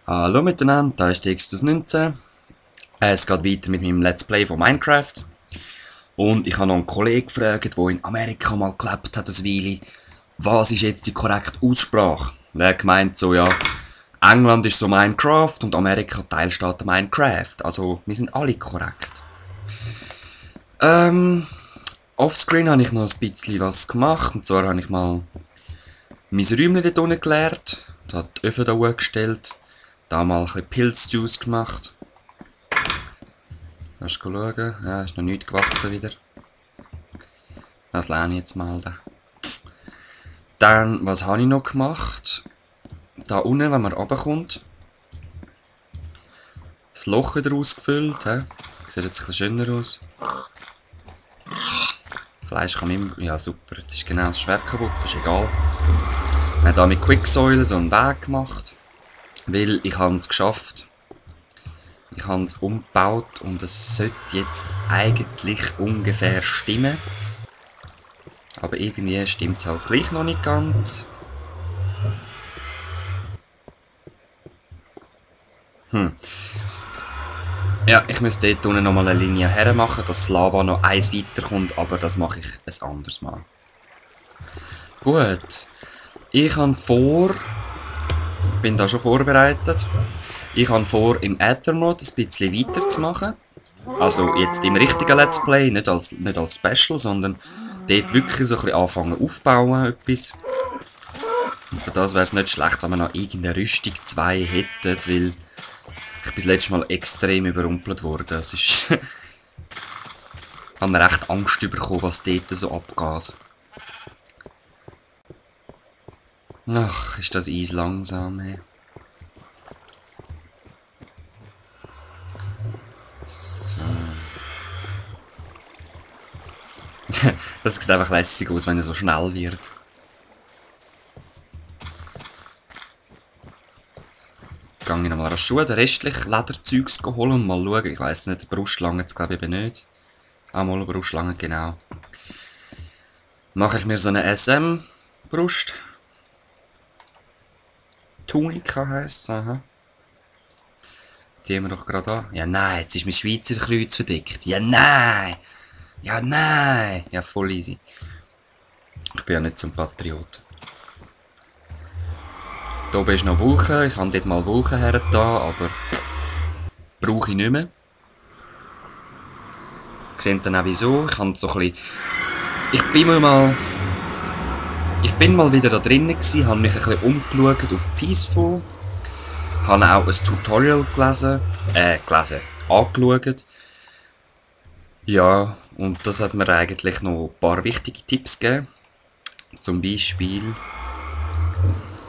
Hallo miteinander, da ist die X19. Es geht weiter mit meinem Let's Play von Minecraft. Und ich habe noch einen Kollegen gefragt, der in Amerika mal gelebt hat, eine Weile. Was ist jetzt die korrekte Aussprache? Der hat gemeint so, ja, England ist so Minecraft und Amerika Teilstaat Minecraft. Also, wir sind alle korrekt. Offscreen habe ich noch ein bisschen was gemacht. Und zwar habe ich mal mein Räumchen dort unten geleert. Da die Öfen da gestellt. Da mal ein bisschen Pilzjuice gemacht. Kannst du schauen? Ja, ist noch nichts gewachsen wieder. Das lerne ich jetzt mal da. Dann, was habe ich noch gemacht? Da unten, wenn man runterkommt, das Loch wieder ausgefüllt. Sieht jetzt ein bisschen schöner aus. Fleisch kann immer... Ja, super. Jetzt ist genau das Schwert kaputt, das ist egal. Ich habe hier mit Quicksäule so einen Weg gemacht. Weil ich habe es geschafft. Ich habe es umgebaut und es sollte jetzt eigentlich ungefähr stimmen. Aber irgendwie stimmt es halt gleich noch nicht ganz. Ja, ich müsste dort unten nochmal eine Linie hermachen, dass das Lava noch eins weiterkommt, aber das mache ich ein anderes Mal. Gut. Ich habe vor... bin da schon vorbereitet. Ich habe vor, im Ethermod ein bisschen weiterzumachen. Also jetzt im richtigen Let's Play, nicht als Special, sondern dort wirklich so ein bisschen anfangen aufbauen, etwas. Und für das wäre es nicht schlecht, wenn wir noch irgendeine Rüstung 2 hätten, weil ich bin das letzte Mal extrem überrumpelt worden. Das ist... ich habe recht Angst bekommen, was dort so abgeht. Ach, ist das Eis langsam, hey. So. Das sieht einfach lässig aus, wenn er so schnell wird. Gehe ich nochmal an die Schuhe, den restlichen Lederzeugs holen und mal schauen. Ich weiss nicht, Brustschlange jetzt glaube ich eben nicht. Mal Brustschlange, genau. Mache ich mir so eine SM-Brust. Tunika heisst es, aha. Ziehen wir doch gerade an. Ja nein, jetzt ist mein Schweizer Kreuz verdeckt. Ja nein! Ja nein! Ja, voll easy. Ich bin ja nicht zum Patriot. Hier oben ist noch Wolken. Ich habe dort mal Wolken hergetan, aber brauche ich nicht mehr. Ihr seht dann auch wieso. Ich habe so ein bisschen... Ich bin mal wieder da drinnen gewesen, habe mich ein bisschen umgeschaut auf Peaceful. Habe auch ein Tutorial angeschaut. Ja, und das hat mir eigentlich noch ein paar wichtige Tipps gegeben. Zum Beispiel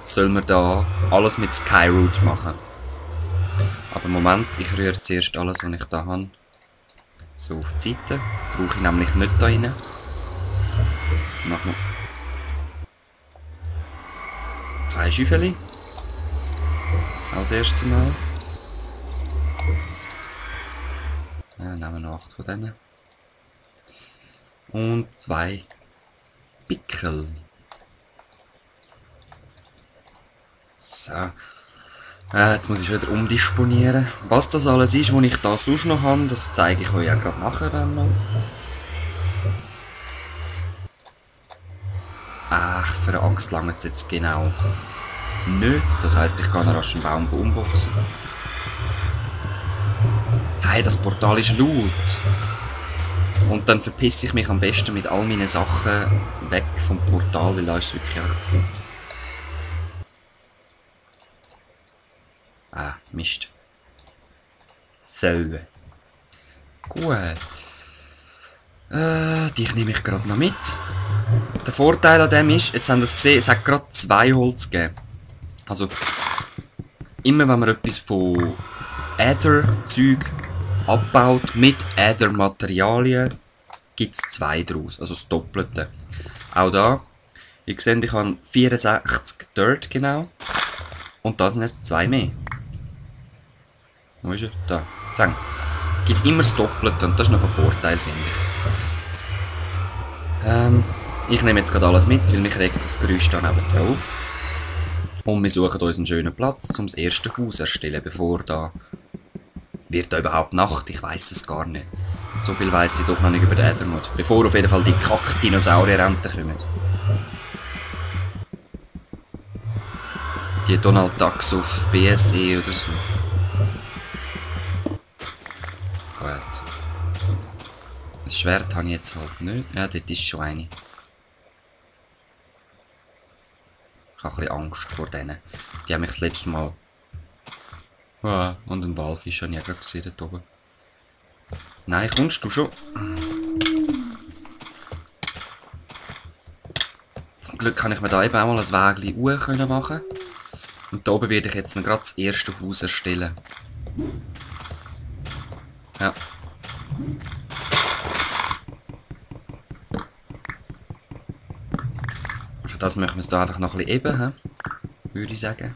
soll man da alles mit Skyroot machen. Aber Moment, ich rühre zuerst alles, was ich da habe, so auf die Seite. Brauche ich nämlich nicht da rein. Machen wir 2 Schüffeli. Als erstes Mal. Ja, nehmen wir noch 8 von denen. Und 2 Pickel. So. Jetzt muss ich wieder umdisponieren. Was das alles ist, was ich da sonst noch habe, das zeige ich euch ja gerade nachher dann noch. Ach, für eine Axt langt es jetzt genau nicht. Das heisst, ich kann rasch einen Baum umboxen. Hey, das Portal ist laut. Und dann verpisse ich mich am besten mit all meinen Sachen weg vom Portal, weil da ist es wirklich echt zu laut. Ah, Mist. So. Gut. Dich nehme ich gerade noch mit. Der Vorteil an dem ist, jetzt habt ihr es gesehen, es hat gerade 2 Holz gegeben. Also, immer wenn man etwas von Äther-Zeug abbaut mit Äther-Materialien, gibt es 2 daraus, also das Doppelte. Auch da, ihr seht, ich habe 64 Dirt genau. Und da sind jetzt 2 mehr. Wo ist er? Da. Zang. Gibt immer das Doppelte und das ist noch ein Vorteil, finde ich. Ich nehme jetzt gerade alles mit, weil mich regt das Geräusch dann eben drauf. Und wir suchen uns einen schönen Platz, um das erste Haus zu erstellen, bevor da... Wird da überhaupt Nacht? Ich weiß es gar nicht. So viel weiss ich doch noch nicht über den Aethermod. Bevor auf jeden Fall die Kack-Dinosaurier-Renten kommen. Die Donald Ducks auf BSE oder so. Gut. Das Schwert habe ich jetzt halt nicht. Ja, dort ist schon eine. Ich habe ein bisschen Angst vor denen. Die haben mich das letzte Mal... Ah, und ein Walfisch habe ich auch gerade gesehen dort oben. Nein, kommst du schon? Zum Glück kann ich mir da eben auch mal ein Wägchen hoch machen. Und da oben werde ich jetzt gerade das erste Haus erstellen. Ja. Für das möchten wir es da einfach noch ein bisschen eben, würde ich sagen.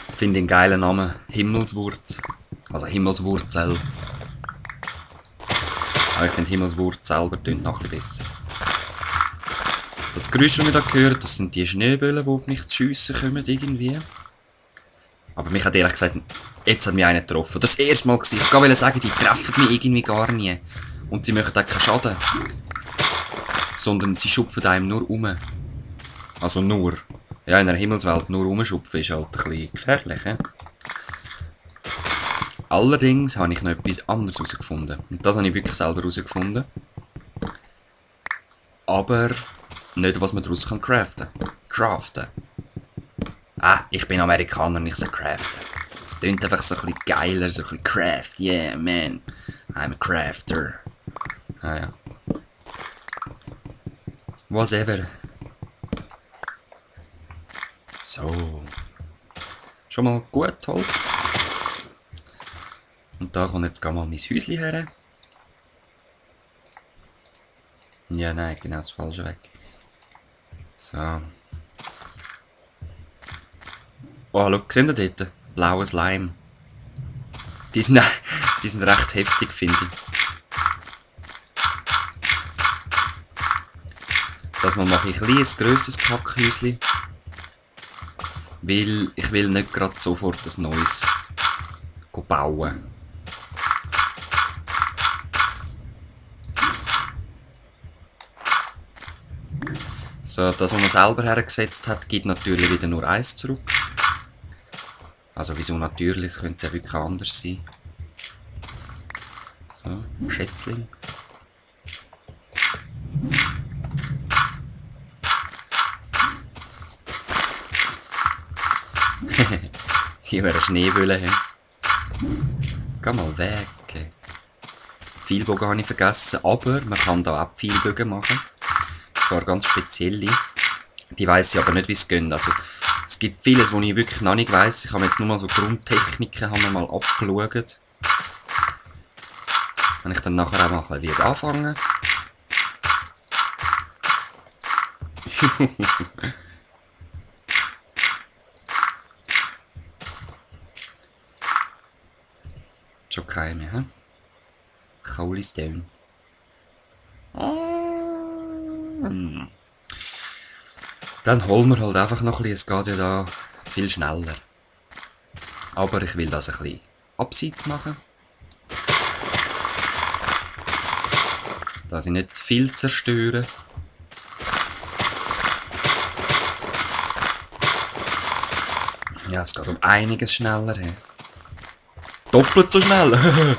Ich finde den geilen Namen Himmelswurz. Also Himmelswurzel. Aber ich finde Himmelswurz selber tönt noch ein bisschen besser. Das Geräusch, das wir da gehört, das sind die Schneeböllen, die auf mich zu schiessen kommen irgendwie. Aber mich hat ehrlich gesagt, jetzt hat mich einer getroffen. Das erste Mal gewesen. Ich wollte sagen, die treffen mich irgendwie gar nie. Und sie machen auch keinen Schaden. Sondern sie schupfen einem nur um. Also nur. Ja, in einer Himmelswelt nur rumschupfen ist halt ein bisschen gefährlich. Allerdings habe ich noch etwas anderes herausgefunden. Und das habe ich wirklich selber herausgefunden. Aber nicht, was man daraus craften kann. Craften. Ah, ich bin Amerikaner und ich sage craften. Es klingt einfach so ein bisschen geiler, so ein bisschen craft. Yeah, man. I'm a crafter. Ah ja. Whatever. So. Schon mal gut Holz. Und da kommt jetzt mal mein Häuschen her. Ja, nein, genau das Falsche weg. So. Oh, schau, seht ihr dort? Blaues Leim. Die sind recht heftig, finde ich. Das mal mache ich ein grösseres Kackhäuschen. Weil ich will nicht gerade sofort ein neues bauen. So, das, was man selber hergesetzt hat, gibt natürlich wieder nur eins zurück. Also wieso natürlich, es könnte ja wirklich anders sein. So, Schätzling. Die wären Schneeböller. Geh mal weg. Pfeilbogen habe ich vergessen, aber man kann da auch Pfeilbögen machen. Zwar ganz spezielle. Die weiss ich aber nicht, wie es geht. Also, es gibt vieles, was ich wirklich noch nicht weiss. Ich habe jetzt nur mal so Grundtechniken haben wir mal abgeschaut. Wenn ich dann nachher auch mal ein bisschen anfangen. Schon keine, hä? Holy Stone. Dann holen wir halt einfach noch ein bisschen, es geht ja da viel schneller. Aber ich will das ein bisschen abseits machen. Dass ich nicht zu viel zerstöre. Ja, es geht um einiges schneller. He. Doppelt so schnell!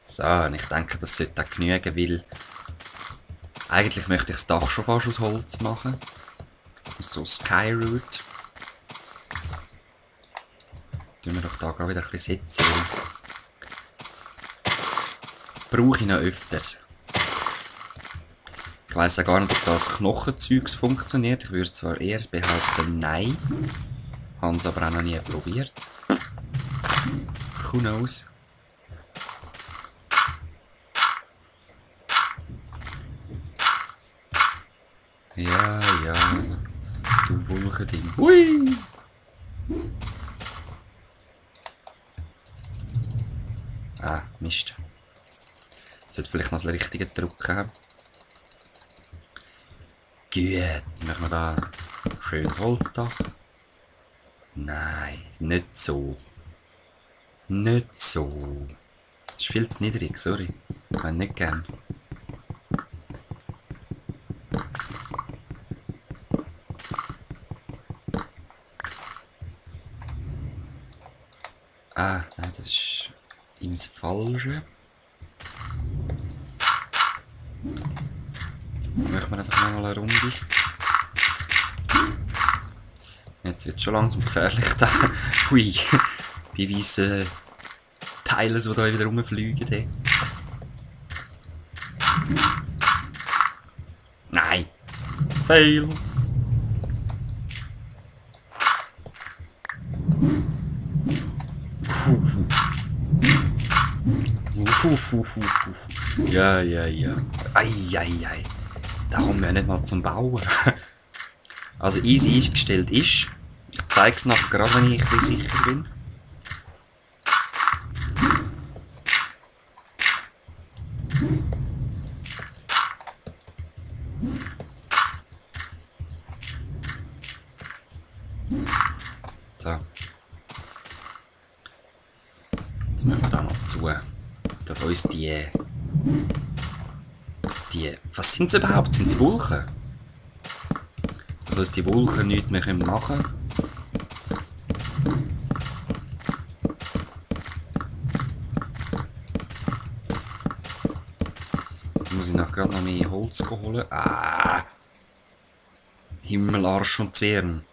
So, und ich denke, das sollte auch genügen, weil eigentlich möchte ich das Dach schon fast aus Holz machen. So Skyroot. Tun wir doch da gerade wieder ein bisschen setzen. Brauche ich noch öfters. Ich weiss auch gar nicht, ob das Knochenzeugs funktioniert. Ich würde zwar eher behaupten, nein. Habe es aber auch noch nie probiert. Who knows? Ja, ja. Du Wolkending. Hui! Ah, Mist. Ich sollte vielleicht noch das Richtige drücken. Gut, machen wir da schönes Holzdach. Nein, nicht so. Nicht so. Das ist viel zu niedrig, sorry. Ich habe nicht gern. Ah, nein, das ist ins Falsche. Machen wir einfach mal eine Runde. Jetzt wird es schon langsam gefährlich da. Hui, die weißen Teile, die hier wieder rumfliegen. Hey. Nein! Fail! Ja, ja, ja. Ei. Da kommen wir nicht mal zum Bauen. Also easy eingestellt ist. Ich zeige es nachher gerade, wenn ich ein bisschen sicher bin. So. Jetzt machen wir da noch zu, dass uns die... Was sind es überhaupt? Sind es Wolken? Dass uns die Wolken nichts mehr machen können. Jetzt muss ich noch gerade noch mehr Holz holen. Ah! Himmel, Arsch und Zwirn.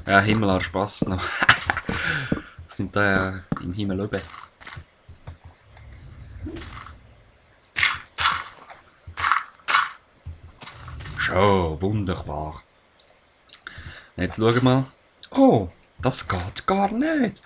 Ja, Himmel, Arsch passt noch. Sind da im Himmel oben. Schon, wunderbar. Jetzt schauen wir mal. Oh, das geht gar nicht.